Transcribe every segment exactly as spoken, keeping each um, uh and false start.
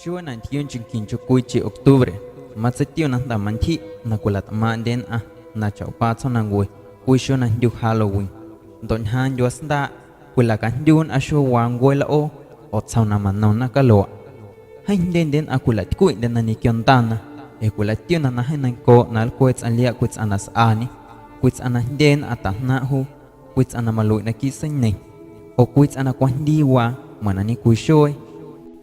Xuee na ntquio̱o̱ncheⁿnquincho cwiicheⁿ octubre, matseitiunaꞌ na jnda̱ mantyjiꞌ na cwilaꞌtꞌmaaⁿꞌndye nnꞌaⁿ na chaꞌwaa tsjoomnancue cwii xuee na jndyu Halloween. Ndoꞌ ñjaaⁿ ndyuaa sndaaꞌ cwilacajndyu nnꞌaⁿ xueewaa ncuee lꞌoo oo tsjoom na manom naⁿcaluaꞌ. Jeeⁿ jndyendye nnꞌaⁿ cwilaꞌtycwiꞌndyena ñequio ndana ee cwilaꞌtiunaꞌ na jeeⁿ neiⁿncooꞌ na nlcwee tsꞌaⁿ liaꞌ cwii tsꞌaⁿ na sꞌaañe, cwii tsꞌaⁿ na jndye nnꞌaⁿ tajnaaⁿꞌ juu, cwii tsꞌaⁿ na maluiꞌ naquiiꞌ seineiⁿ, oo cwii tsꞌaⁿ na cwajndii waa meiⁿ na ñecwii xuee.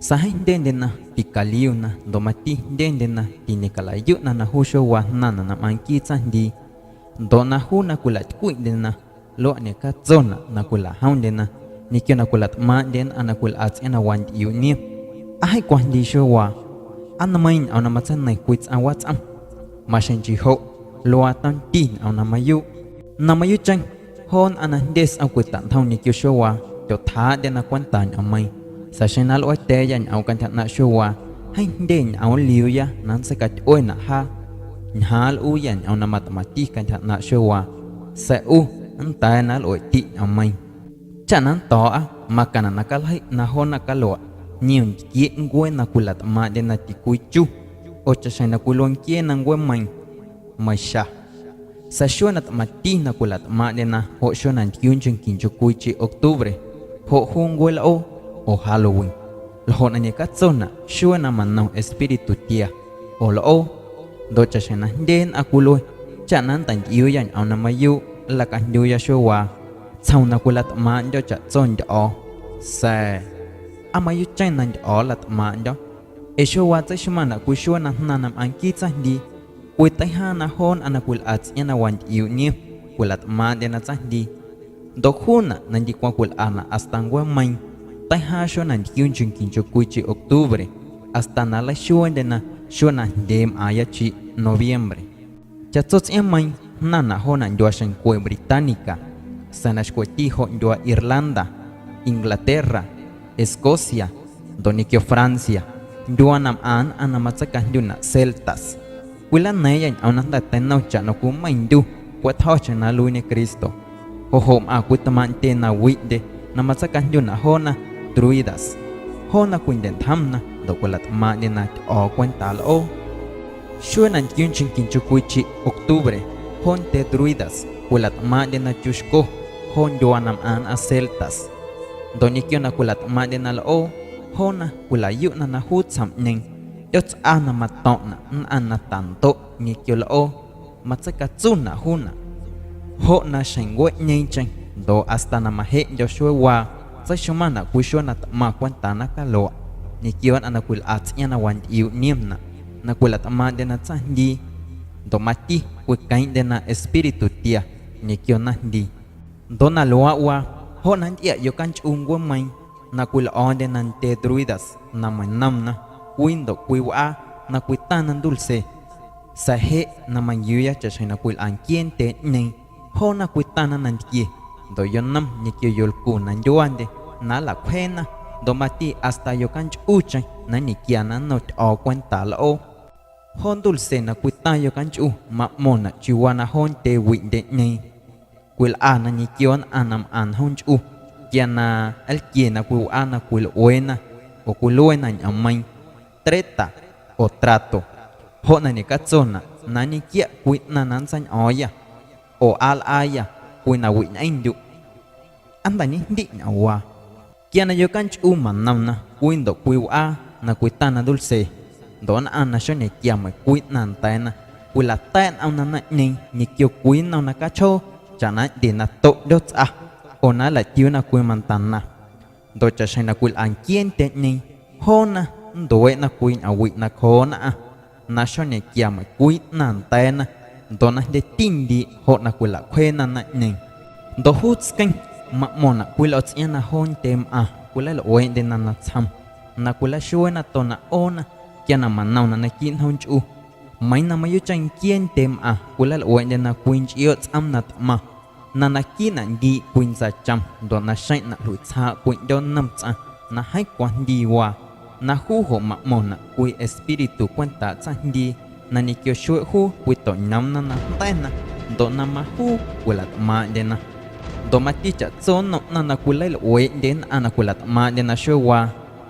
Sa̱a̱ jeeⁿ jndyendyena ticaliuna ndoꞌ mati jndyendyena tiñecalayuꞌna na juu xueewaa jnaⁿnaꞌ na mꞌaaⁿ nquii tsaⁿjndii. Ndoꞌ na juu na cwilaꞌtycwiꞌndyena luaꞌ ñecatsonaꞌ na cwilaꞌjomndyena ñequio na cwilaꞌtꞌmaaⁿꞌndye nnꞌaⁿ na cwilꞌa tsꞌiaaⁿ na wantyꞌiuuꞌ niom. Aa jeeⁿ cwajndii xueewaa, aa nmeiiⁿ ñꞌoom na matseineiⁿ cwii tsꞌaⁿ watsꞌom. Maxjeⁿ nchii joꞌ, luaa tomti ñꞌoom na mayuuꞌ. Na mayuuꞌcheⁿ, joo nnꞌaⁿ na jndye sꞌom cwitaꞌntjom ñequio xueewaa tyothjaaꞌndyena cwenta ñꞌoommeiiⁿ. Sa̱a̱ xeⁿ na nlꞌueetya̱a̱ya ñꞌoom cantyja ꞌnaaⁿꞌ xueewaa, jeeⁿ jndye ñꞌoom nliuuya na nntseicatyꞌuenaꞌ jaa. Ñjaaⁿ nlꞌuuyâ ñꞌoom na matꞌmaⁿti cantyja ꞌnaaⁿꞌ xueewaa, sa̱a̱ ꞌu nnda̱a̱ na nlꞌueꞌtiꞌ ñꞌoommeiiⁿ. Chaꞌ na nnto̱o̱ꞌa, macaⁿnaꞌ na caljeiꞌ na joo naⁿcaluaꞌ niom ntquieꞌ ncuee na cwilaꞌtꞌmaaⁿꞌndyena ticwii chu, oo chaꞌxjeⁿ na cwiluee nquiee na ncueemeiiⁿ meiⁿxaⁿ. Sa̱a̱ xuee na tꞌmaⁿti na cwilaꞌtꞌmaaⁿꞌndyena joꞌ xuee na ntquio̱o̱ncheⁿnquincho cwiicheⁿ octubre, joꞌ juu ncuee lꞌoo oo Halloween. Ljoꞌ na ñecatsonaꞌ xuee na manom espíritu tia oo lꞌoo. Ndoꞌ chaꞌxjeⁿ na jndye nnꞌaⁿ cwilue, chaꞌ na nnta̱ntyꞌiuuya ñꞌoom na mayuuꞌ nlacajndyuuya xueewaa, tsjoom na cwilaꞌtꞌmaaⁿꞌndyo̱ chaꞌtso ndyꞌo̱o̱. Sa̱a̱, aa mayuuꞌcheⁿ na ndyꞌo̱o̱ nlaꞌtꞌmaaⁿꞌndyo̱, ee xueewaa tseixmaⁿnaꞌ cwii xuee na jnaⁿ na mꞌaaⁿ nquii tsaⁿjndii, cwiteijaaⁿ na joo nnꞌaⁿ na cwilꞌa tsꞌiaaⁿ na wantyꞌiuuꞌ niom cwilaꞌtꞌmaaⁿꞌndyena tsaⁿjndii. Ndoꞌ juunaꞌ na ndicwaⁿ cwilꞌanaꞌ hasta ncueemeiiⁿ, teijaaⁿ xuee na ntquio̱o̱ncheⁿnquincho cwiicheⁿ octubre hasta na nleixueendyena xuee na jndyee mꞌaaⁿya chiꞌ noviembre. Chaꞌtso tsꞌiaaⁿmeiiⁿ jnaⁿnaꞌ joonaꞌ ndyuaa xeⁿncwe Británica, sa̱a̱ na xcweꞌti joꞌ ndyuaa Irlanda, Inglaterra, Escocia, ndoꞌ ñequio Francia, ndyuaa na mꞌaⁿ nnꞌaⁿ na matseicajndyunaꞌ celtas. Cwilana̱a̱ⁿya ñꞌoom na jnda̱ teinom chaꞌna na cwimeiⁿ ndyu cweꞌ tjo̱cheⁿ na nluiiñe Cristo. Joꞌ joꞌ mꞌaⁿ cwii tmaaⁿꞌ ntyee na wiꞌndye na matseicajndyunaꞌ joona druidas. Joona cwindyeꞌntjomna ndoꞌ cwilaꞌtꞌmaaⁿꞌndyena tyꞌo̱o̱ cwenta lꞌoo. Xuee na ntquio̱o̱ncheⁿnquincho cwiicheⁿ octubre, joo ntyee druidas cwilaꞌtꞌmaaⁿꞌndyena chuxco joo ndyuaa na mꞌaⁿ nnꞌaⁿ celtas. Ndoꞌ ñequio na cwilaꞌtꞌmaaⁿꞌndyena lꞌoo, joona cwilaꞌyuꞌna na juu tsjomꞌñeeⁿ, ꞌndyoo tsꞌa na mato̱ⁿꞌnaꞌ nnꞌaⁿ na tandoꞌ ñequio lꞌoo, matseicatsunaꞌ juunaꞌ. Joꞌ na xjeⁿ ncueeꞌñeeⁿcheⁿ ndoꞌ hasta na majeꞌndyo̱ xueewaa, tseixmaⁿnaꞌ cwii xuee na tꞌmaⁿ cwenta naⁿcaluaꞌ ñequio nnꞌaⁿ na cwilꞌa tsꞌiaaⁿ na wantyꞌiuuꞌ niomnaꞌ, na cwilaꞌtꞌmaaⁿꞌndyena tsaⁿjndii, ndoꞌ mati cwiqueeⁿꞌndyena espíritu tia ñequio naⁿjndii. Ndoꞌ na luaaꞌ waa, joꞌ na nntyꞌiaꞌ yocanchꞌu ncueemeiiⁿ na cwilꞌo̱o̱ndyena ntyee druidas na meinomna cwii ndoꞌ cwii wꞌaa na cwitaⁿna dulce. Sa̱a̱ jeꞌ na manquiuuya chaꞌxjeⁿ na cwilꞌa nquiee ntyjeeꞌñeeⁿ, joona cwitaⁿna nantquie ndoꞌ yonom ñequio yolcu na ndyuaandye na nlaꞌcwjeena, ndoꞌ mati hasta yocanchꞌucheⁿ na nñequiana nnom tyꞌo̱o̱ cwenta lꞌoo. Joo dulce na cwitaⁿ yocanchꞌu maꞌmo̱ⁿnaꞌ chiuuwaa na joo ntyee wiꞌndyeꞌñeeⁿ. Cwilꞌana ñequio nnꞌaⁿ na mꞌaⁿ njoomnchꞌu quia na nlquiena cwii wꞌaa na cwilꞌueena oo cwiluena ñꞌoommeiiⁿ, treta oo trato, joꞌ na ñecatsonaꞌ na nñequiaꞌ cwii ꞌnaⁿ na nntseiñꞌo̱o̱ⁿyâ oo aa lꞌaayâ cwii na wiꞌñꞌeⁿndyuꞌ. Aa jnda̱ ñejndiꞌ ñꞌoomwaa. Quia na yocanchꞌu manomna cwii ndoꞌ cwii wꞌaa na cwitaⁿna dulce, ndoꞌ nnꞌaⁿ na xoñequia meiⁿcwii ꞌnaⁿ nda̱a̱na, cwilata̱ꞌ nꞌomna naⁿꞌñeeⁿ ñequio cwii nnom na cachjoo chaꞌna ꞌndyena toꞌ ꞌndyoo tsꞌa oo na nlaꞌtiuuna cwii mandana. Ndoꞌ chaꞌxjeⁿ na cwilꞌa nquiee ntyjeeꞌñeeⁿ, joona nntueeꞌna cwii ñꞌoomwiꞌ nacjoo nnꞌaⁿ na xoñequia meiⁿcwii ꞌnaⁿ nda̱a̱na ndoꞌ na jndyeti ndiiꞌ joꞌ na cwilaꞌcwjeena naⁿꞌñeeⁿ. Ndoꞌ juu tsqueⁿ maꞌmo̱ⁿnaꞌ cwii lꞌo̱tsꞌiaaⁿ na joo ntyee mꞌaⁿ cwilalꞌueeꞌndyena natsjom na cwilaxueena tonaꞌ ꞌoona quia na manomna naquiiꞌ njoomnchꞌu. Meiiⁿ na mayuuꞌcheⁿ nquiee ntyee mꞌaⁿ cwilalꞌueeꞌndyena cwii nchꞌiooꞌ tsꞌoom na tꞌmaⁿ na naquiiꞌnaꞌ ndiiꞌ cwii ntsaachom ndoꞌ naxeⁿꞌnaꞌ jluiꞌtsjaaꞌ cwii ꞌndyoo nnom tsꞌaⁿ na jeeⁿ cwajndii waa, na juu joꞌ maꞌmo̱ⁿnaꞌ cwii espíritu cwentaaꞌ tsaⁿjndii na ñequio xueeꞌ juu cwitoꞌñoomna na jnda̱na ndoꞌ na majuu cwilaꞌtꞌmaaⁿꞌndyena. Ndoꞌ mati chaꞌtso nnom ꞌnaⁿ na cwileilꞌueeꞌndye nnꞌaⁿ na cwilaꞌtꞌmaaⁿꞌndyena xueewaa,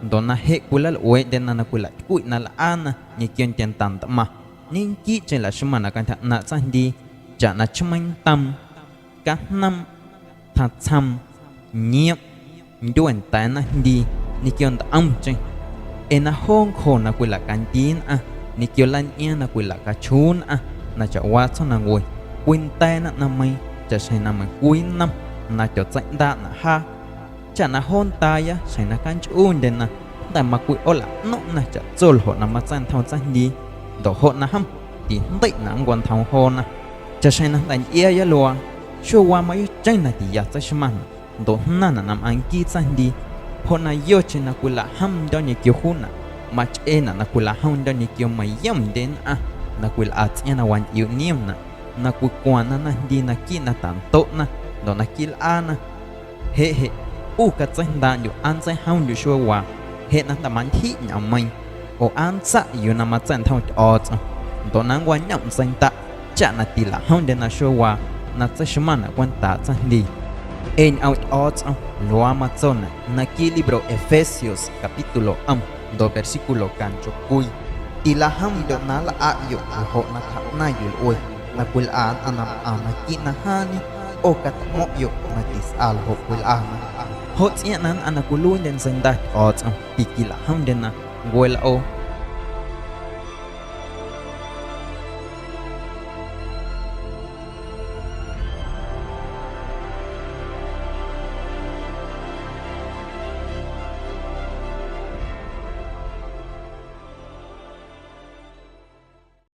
ndoꞌ na jeꞌ cwilalꞌueeꞌndyena na cwilaꞌtycwiꞌ na lꞌaana ñequio ntyentantꞌmaⁿ, ñenquiiꞌcheⁿ laxmaⁿnaꞌ cantyja ꞌnaaⁿꞌ tsaⁿjndii, chaꞌna chmeiiⁿ ntoom, cajnoomꞌ, tjaⁿtsjoom, nioomꞌ, ndyueeꞌ nda̱a̱ naⁿjndii ñequio ntꞌomcheⁿ. Ee na joo ncjo na cwilaꞌcandii nnꞌaⁿ ñequio laañꞌiaaⁿ na cwilaꞌcachjuu nnꞌaⁿ na chaꞌwaa tsjoomnancue, cwinda̱a̱na ꞌnaⁿmeiiⁿ chaꞌxjeⁿ na meiⁿcwii nnom na tyotseiꞌndaaꞌnaꞌ jaa. Chaꞌ na joo ndaaya xjeⁿ na canchꞌundyena jnda̱ macwiꞌoolaꞌno̱ⁿꞌna chaꞌtso ljoꞌ na matsa̱ꞌntjoom tsaⁿjndii, ndoꞌ joꞌ na jom tijndeiꞌnaꞌ nncwantjoom joona. Chaꞌxjeⁿ na jnda̱ ntyꞌiaaya luaa, xueewaa mayuuꞌcheⁿ na tiya tseixmaⁿnaꞌ ndoꞌ jnaⁿnaꞌ na mꞌaaⁿ nquii tsaⁿjndii. Joꞌ na yocheⁿ na cwilaꞌjomndyo̱ ñequio juunaꞌ, machꞌeenaꞌ na cwilaꞌjomndyo̱ ñequio meiⁿyomndye nnꞌaⁿ na cwilꞌa tsꞌiaaⁿ na wantyꞌiuꞌ niomnaꞌ, na cwicwaⁿna naⁿjndii naquiiꞌ na tandoꞌna ndoꞌ naquiiꞌ lꞌaana. Jeꞌ jeꞌ, ꞌu catseijndaaꞌndyuꞌ aa nntseijomndyuꞌ xueewaa, jeꞌ na jnda̱ mantyjiꞌ ñꞌoommeiiⁿ, oo aa nntsaꞌ yuu na matsa̱ꞌntjom Tyꞌo̱o̱tsꞌom, ndoꞌ na nncwañomꞌ ntseindaꞌ chaꞌ na tilaꞌjomndyena xueewaa na tseixmaⁿnaꞌ cwentaaꞌ tsaⁿjndii. Ee ñꞌoomꞌ Tyꞌo̱o̱tsꞌom luaaꞌ matsonaꞌ naquiiꞌ libro Efesios capítulo ꞌom ndoꞌ versículo canchoꞌcwii: Tilajomndyoꞌ na nlꞌaꞌyoꞌ ljoꞌ na tjaaꞌnaⁿ yulꞌue na cwilꞌa nnꞌaⁿ na mꞌaⁿ naquiiꞌ najaaⁿñe, ꞌo catꞌmo̱ⁿꞌyoꞌ na tisꞌa ljoꞌ cwilꞌana. Joꞌ tsꞌiaaⁿꞌ na nnꞌaⁿ na cwiluiindye ntseinda Tyꞌo̱o̱tsꞌom tiquilajomndyena ncuee lꞌoo,